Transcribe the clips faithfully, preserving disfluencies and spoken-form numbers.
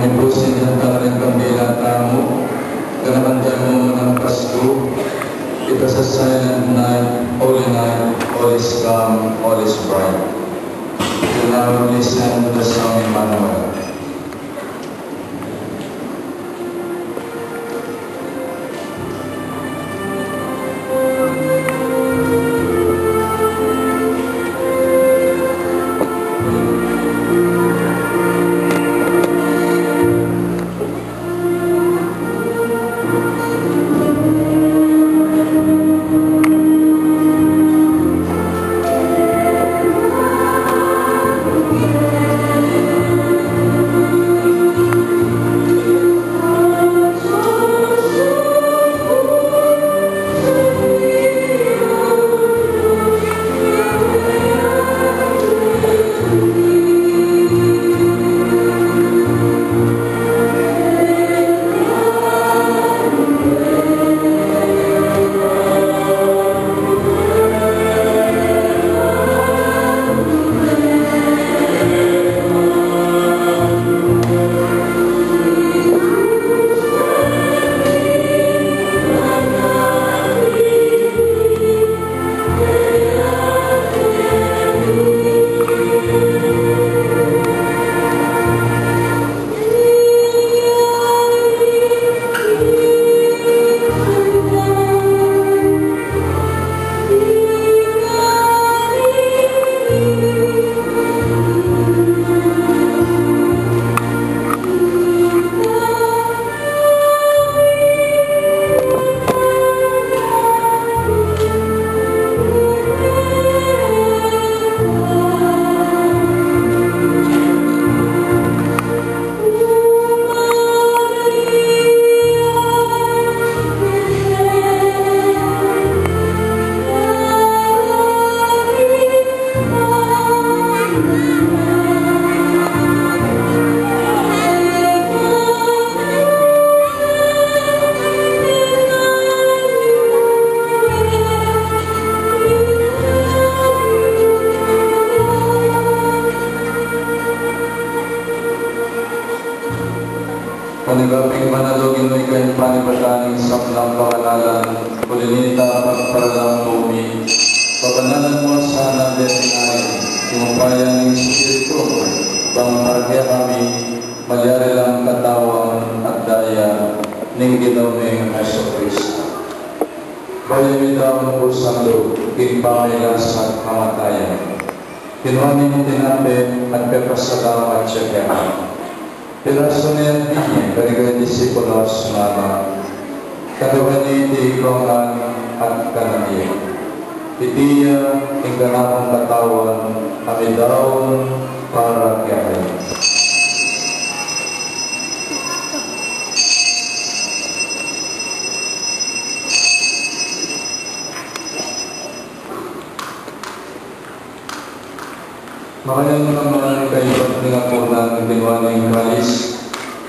Busin yang taring kandila tamu, ganapan tamu manang Pasku, ita sa Silent Night, Holy Night, all is calm, all is bright. Till now we listen to the song Emmanuel. Panigapi king banal, O Ginu, ika ing panibatan ning sablang panganalan, uli na nita pagparalan mu mi, pabanalan mu sana deti king upaya ning Espiritu mu, bang para kekami malyari lang katawan at daya ning Ginu ming Jesucristo. Bayu mi daun kusang lub king pamagkasakit at kamatayan, kinua ne ing tinape at pepasalamat ya keka. Pirasu ne at binye karing kayang disipulos, ngana, tagaba ye iti ikong ngan at kanan ye. Iti ya ing kanakung katawan a midaun para kekayu. Makanyan mu naman kaybat ning apunan, kinua ne ing kalis,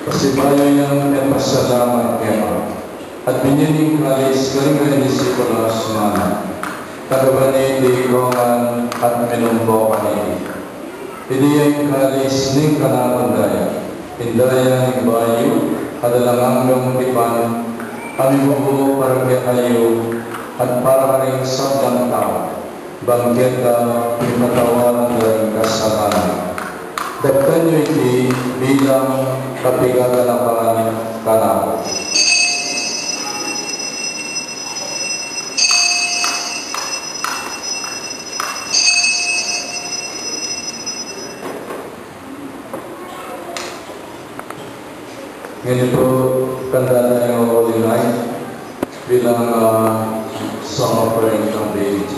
pasibayu yang pepasalamat keka, at binye ne ing kalis karing kayang disipulos, ngana, tagaba ye iti ikong ngan at minum po kayu niti. Iti ya ing kalis ning kanakung daya, ing daya ning bayu at alang anggang tipan, a mibubu para kekayu at para karing sablang tau, bang keta mipatawad la ring kasalanan. Daptan yu iti bilang kapigaganapan kanaku. Ngeni pu, kandanan yu ing Holy Night bilang, ah, song of prayer and thanksgiving.